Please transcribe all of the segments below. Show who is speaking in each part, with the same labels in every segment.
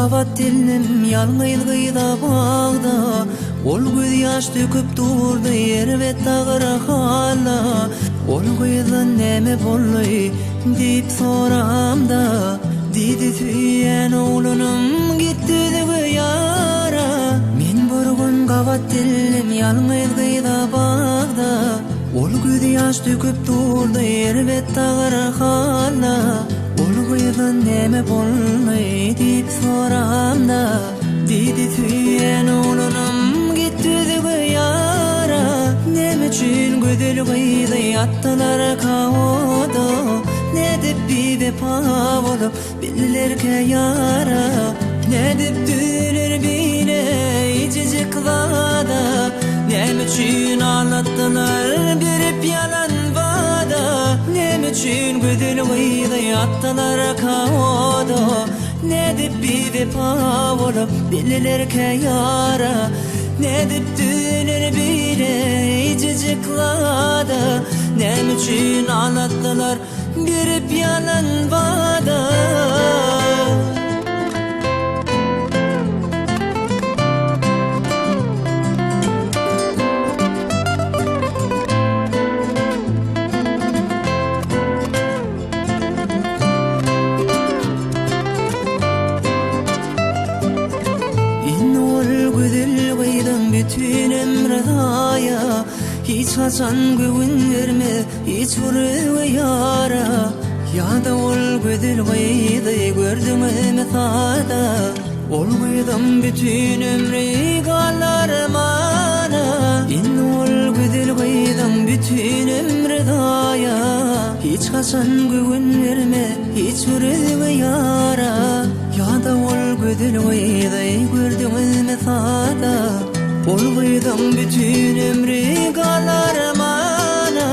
Speaker 1: gabat geldim ýalňyz gyza bagda, Ol gözýaş döküp durdy erbet agyr halda. Ol gyza näme boldy diýip soramda, Diýdi söýýän oglanym gitdi özge ýara. Men bir gün gabat geldim ýalňyz gyza bagda, Ol gözýaş döküp durdy erbet agyr halda. Ol gyza näme boldy diýip soramda, Diýdi söýýän oglanym gitdi özge ýara. Näme üçin gözel gyzy atdylar kaoda, Nädip biwepa bolup bildilerkä ýara? Nädip düzeler beýle eýjejik zada, Näme üçin aldatdylar berip ýalan wada? Näme üçin gözel gyzy atdylar kaoda, Nädip biwepa bolup bildilerkä ýara? Nädip düzeler beýle eýjejik zada, Näme üçin aldatdylar berip ýalan wada? Indi ol gözel gyzyň bütin ömri zaýa, Hiç haçan göwün bermez hiç bir özge ýara. Ýa-da ol gözel gyzy gördüňizmi sada, Ol gyzyň bütin ömri galar mana. Indi ol gözel gyzyň bütin ömri zaýa, Hiç haçan göwün bermez hiç bir özge ýara. Ýa-da ol gözel gyzy gördüňizmi sada, Ol gyzyň bütin ömri galar mana.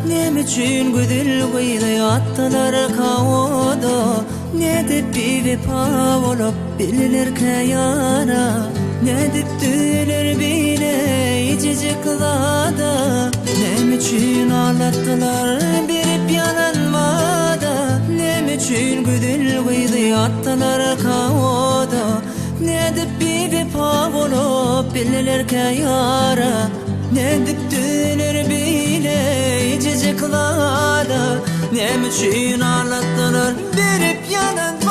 Speaker 1: Näme üçin gözel gyzy atdylar kaoda, Nädip biwepa bolup bildilerkä ýara? Nädip düzeler beýle eýjejik zada? Näme üçin aldatdylar berip ýalan wada? Näme üçin gözel gyzy atdylar kaoda? Nädip biwepa bolup bildilerkä ýara? Nädip düzeler beýle eýjejik zada? Näme üçin aldatdylar berip ýalan.